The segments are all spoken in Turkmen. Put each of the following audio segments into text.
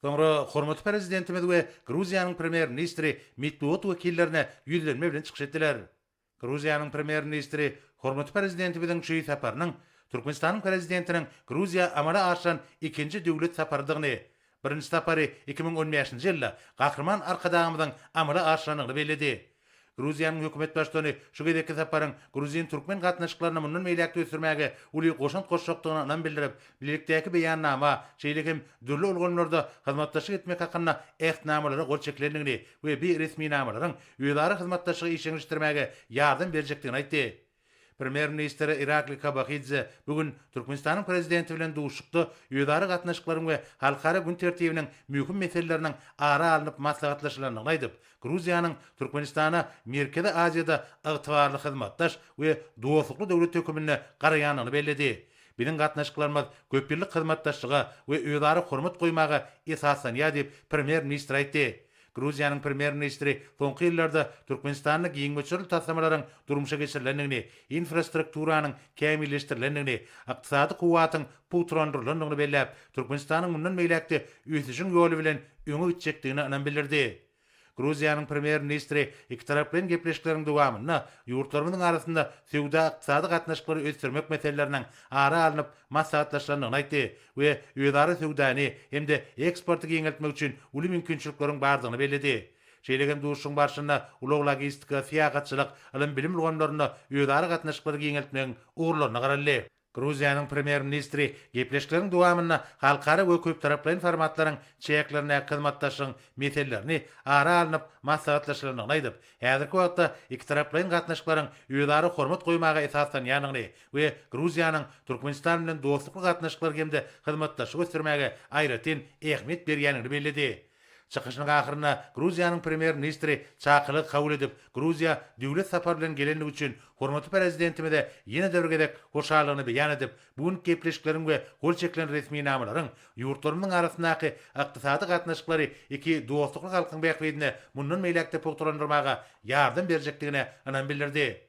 Soňra hormatly Prezidentimiz we Gruziýanyň Premýer-ministri metbugat wekillerine ýüzlenme bilen çykyş etdiler. Gruziýanyň Premýer-ministri hormatly Prezidentimiziň şu saparynyň Türkmenistanyň Prezidentiniň Gruziýa amala aşyran ikinji döwlet saparydygyny, birinji sapary 2015-nji ýylda Gahryman Arkadagymyzyň amala aşyrandygyny belledi. Gruziýanyň hökümet baştutany şu gezekki saparyň gruzin-türkmen gatnaşyklaryny mundan beýläk-de ösdürmäge uly goşant goşjakdygyna ynam bildirip, bilelikdäki beýannama, şeýle hem dürli ulgamlarda hyzmatdaşlyk etmek hakynda Ähtnamalara gol çekilendigini we bi resminamalaryň özara hyzmatdaşlygy işjeňleşdirmäge ýardam berjekdigini aýtdy. Premýer-ministr Irakli Kobahidze bu gün Türkmenistanyň Prezidenti bilen duşuşykda özara gatnaşyklaryň we halkara gün tertibiniň möhüm meseleleriniň ara alnyp maslahatlaşylandygyny aýdyp, Gruziýanyň Türkmenistana Merkezi Aziýada ygtybarly hyzmatdaş we dostlukly döwlet höküminde garaýandygyny belledi. Biziň gatnaşyklarymyz köpýyllyk hyzmatdaşlyga we özara hormat goýmaga esaslanýar diýip, premýer-ministr aýtdy. Gruziýanyň premýer-ministri soňky ýyllarda Türkmenistanda giň möçberli taslamalaryň durmuşa geçirilendigini, infrastrukturanyň kämilleşdirilendigini, ykdysady kuwwatyň pugtalandyrylandygyny belläp, Türkmenistanyň mundan beýläk-de ösüşiň ýoly bilen öňe gitjekdigine ynam bildirdi. Gruziýanyň premýer-ministri ikitaraplaýyn gepleşikleriň dowamynda ýurtlarymyzyň arasynda söwda-ykdysady gatnaşyklary ösdürmek meseleleriniň ara alnyp maslahatlaşylandygyny aýtdy we özara söwdany hem-de eksporty giňeltmek üçin uly mümkinçilikleriň bardygyny belledi. Şeýle hem duşuşygyň barşynda ulag-logistika, syýahatçylyk, ylym-bilim ulgamlarynda özara gatnaşyklary giňeltmegiň ugurlaryna garaldy. Gruziýanyň Premýer-ministri gepleşikleriň dowamynda halkara we köptaraplaýyn formatlaryň çäklerindäki hyzmatdaşlygyň meselelerini ara alnyp maslahatlaşylandygyny aýdyp, häzirki wagtda ikitaraplaýyn gatnaşyklaryň özara hormat goýmaga esaslanýandygyny we Gruziýanyň Türkmenistan bilen dostlukly gatnaşyklary hem-de hyzmatdaşlygy ösdürmäge aýratyn ähmiýet berýändigini belledi. Çykyşynyň ahyrynda Gruziýanyň Premýer-ministri çakylygy kabul edip, Gruziýa döwlet sapary bilen gelendigi üçin hormatly Prezidentimize ýene-de bir gezek hoşallygyny beýan edip, bu günki gepleşikleriň we gol çekilen resminamalaryň ýurtlarymyzyň arasyndaky ykdysady gatnaşyklary iki dostlukly halkyň bähbidine mundan beýläk-de pugtalandyrmaga ýardam berjekdigine ynam bildirdi.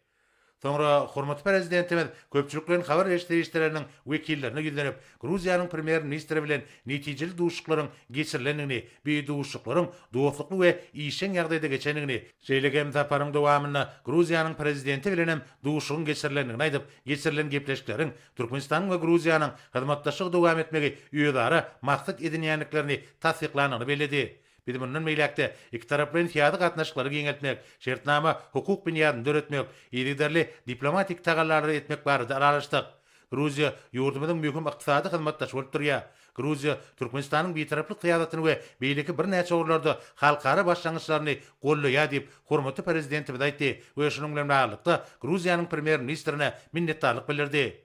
Soňra hormatly Prezidentimiz köpçülikleýin habar beriş serişdeleriniň wekillerine ýüzlenip, Gruziýanyň Premýer-ministri bilen netijeli duşuşyklaryň geçirilendigini, bu duşuşyklaryň dostlukly we işjeň ýagdaýda geçendigini, şeýle hem saparyň dowamynda Gruziýanyň Prezidenti bilen hem duşuşygyň geçirilendigini aýdyp, geçirilen gepleşikleriň Türkmenistanyň we Gruziýanyň hyzmatdaşlygy dowam etmegi özara maksat edinýändiklerini tassyklandygyny belledi. Biz mundan beýläk-de ikitaraplaýyn syýasy gatnaşyklary giňeltmek, şertnama-hukuk binýadyny döretmek, yzygiderli diplomatik tagallalary etmek barada ylalaşdyk. Gruziýa ýurdumyzyň möhüm ykdysady hyzmatdaşy bolup durýar. Gruziýa Türkmenistanyň Bitaraplyk syýasatyny we beýleki birnäçe ugurlarda halkara başlangyçlaryny goldaýar diýip, hormatly Prezidentimiz aýtdy we şunuň bilen baglylykda, Gruziýanyň Premýer-ministrine minnetdarlyk bildirdi.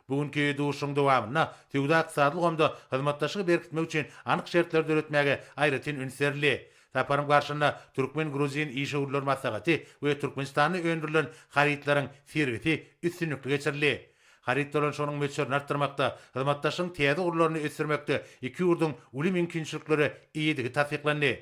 Bu günki duşuşygyň dowamynda söwda-ykdysady ulgamda hyzmatdaşlygy berkitmek üçin anyk şertleri döretmäge aýratyn üns berildi. Saparyň barşynda türkmen-gruzin işewürler maslahaty we Türkmenistanda öndürilen harytlaryň sergisi üstünlikli geçirildi. Haryt dolanyşygynyň möçberini artdyrmakda, hyzmatdaşlygyň täze ugurlaryny ösdürmekde iki ýurduň uly mümkinçiliklere eýedigi tassyklandy.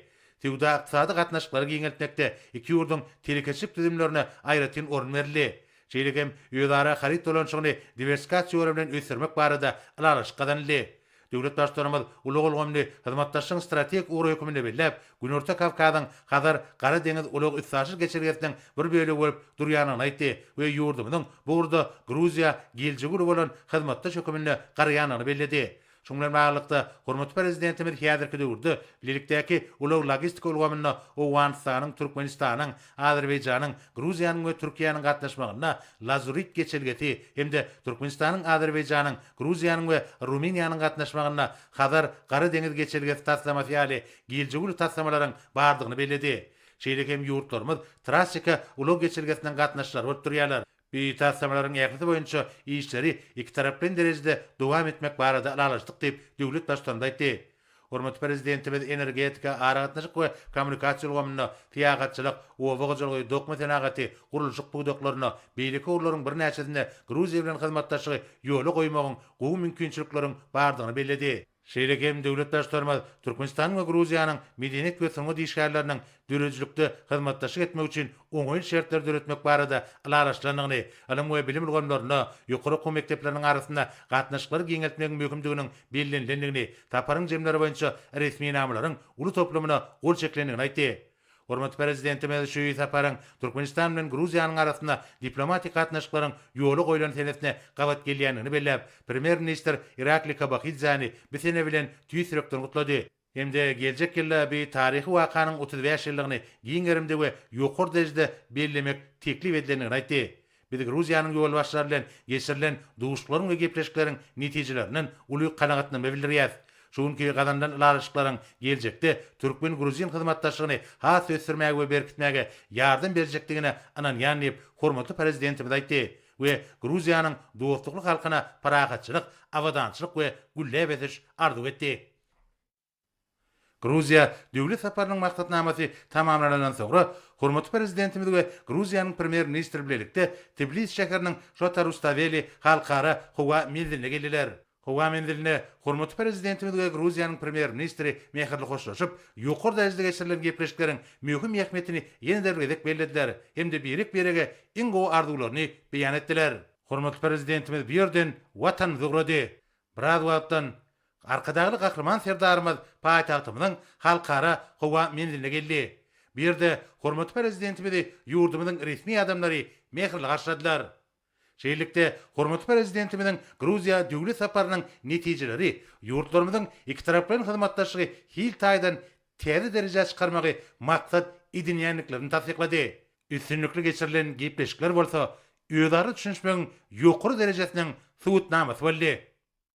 Söwda-ykdysady gatnaşyklary giňeltmekde iki ýurduň telekeçilik düzümlerine aýratyn orun berildi. Şeýle hem özara haryt dolanyşygyny diwersifikasiýa ýoly bilen ösdürmek barada ylalaşyk gazanyldy. Döwlet Baştutanymyz ulag ulgamyny hyzmatdaşlygyň strategik ugry hökmünde belläp, Günorta Kawkazyň Hazar, Gara deňiz ulag-üstaşyr geçelgesiniň bir bölegi bolup durýandygyny aýtdy we ýurdumyzyň bu ugurda Gruziýa geljegi uly bolan hyzmatdaş höküminde garaýandygyny belledi. Şunuň bilen baglylykda, hormatly Prezidentimiz häzirki döwürde bilelikdäki ulag-logistika ulgamynda Owganystanyň, Türkmenistanyň, Azerbaýjanyň, Gruziýanyň we Türkiýäniň gatnaşmagynda Lazurit geçelgesi hem-de Türkmenistanyň, Azerbaýjanyň, Gruziýanyň we Rumyniýanyň gatnaşmagynda Hazar, Gara deňiz geçelgesi taslamasy ýaly geljegi uly taslamalaryň bardygyny belledi. Şeýle hem ýurtlarymyz Trassika ulag geçelgesiniň gatnaşyjylary bolup durýarlar. Bu taslamalaryň ählisi boýunça işleri ikitaraplaýyn derejede dowam etmek barada ylalaşdyk diýip, döwlet Baştutanymyz aýtdy. Hormatly Prezidentimiz energetika, aragatnaşyk we kommunikasiýa ulgamynda, syýahatçylyk, oba hojalygy, dokma senagaty, gurluşyk pudaklarynda, beýleki ugurlaryň birnäçesinde Gruziýa bilen hyzmatdaşlygy ýola goýmagyň gowy mümkinçilikleriň bardygyny belledi. Şeýle hem döwlet Baştutanymyz Türkmenistanyň we Gruziýanyň medeniýet we sungat işgärleriniň döredijilikde hyzmatdaşlyk etmegi üçin oňaýly şertleri döretmek barada ylalaşylandygyny, ylym we bilim ulgamlarynda ýokary okuw mekdepleriniň arasynda gatnaşyklary giňeltmegiň möhümdiginiň bellenilendigini, saparyň jemleri boýunça resminamalaryň uly toplumyna gol çekilendigini aýtdy. Hormatly Prezidentimiz şu saparyň Türkmenistan bilen Gruziýanyň arasynda diplomatik gatnaşyklaryň ýola goýlan senesine gabat gelýändigini belläp, Premýer-ministr Irakli Kobahidzäni bu sene bilen tüýs ýürekden gutlady. Hem-de geljek ýylda bu taryhy wakanyň 35 ýyllygyny giň gerimde we ýokary derejede bellemek teklip edilendigini aýtdy. Biz Gruziýanyň ýolbaşçylary bilen geçirilen duşuşyklaryň we gepleşikleriň netijelerinden uly kanagatlanma bildirýäris. Şu günki gazanylan ylalaşyklaryň geljekde türkmen-gruzin hyzmatdaşlygyny has ösdürmäge we berkitmäge ýardam berjekdigine ynanýan diýip, hormatly Prezidentimiz aýtdy we Gruziýanyň dostlukly halkyna parahatçylyk, abadançylyk we gülläp ösüş arzuw etdi. Gruziýa döwlet saparynyň maksatnamasy tamamlanandan soňra, hormatly Prezidentimiz we Gruziýanyň Premýer-ministri bilelikde Tbilisi şäheriniň Şota Rustaweli halkara howa menziline geldiler. Howa menzilinde hormatly Prezidentimiz we Gruziýanyň Premýer-ministri mähirli hoşlaşyp, ýokary derejede geçirilen gepleşikleriň möhüm ähmiýetini ýene-de bir gezek bellediler hem-de birek-birege iň gowy arzuwlaryny beýan etdiler. Hormatly Prezidentimiz bu ýerden Watanymyza ugrady. Biraz wagtdan Arkadagly Gahryman Serdarymyz paýtagtymyzyň Halkara howa menziline geldi. Bu ýerde hormatly Prezidentimizi ýurdumyzyň resmi adamlary mähirli garşyladylar. Şeýlelikde, hormatly Prezidentimiziň Gruziýa döwlet saparynyň netijeleri ýurtlarymyzyň ikitaraplaýyn hyzmatdaşlygy hil taýdan täze derejä çykarmagy maksat edinýändiklerini tassyklady. Üstünlikli geçirilen gepleşikler bolsa özara düşünişmegiň ýokary derejesiniň subutnamasy boldy.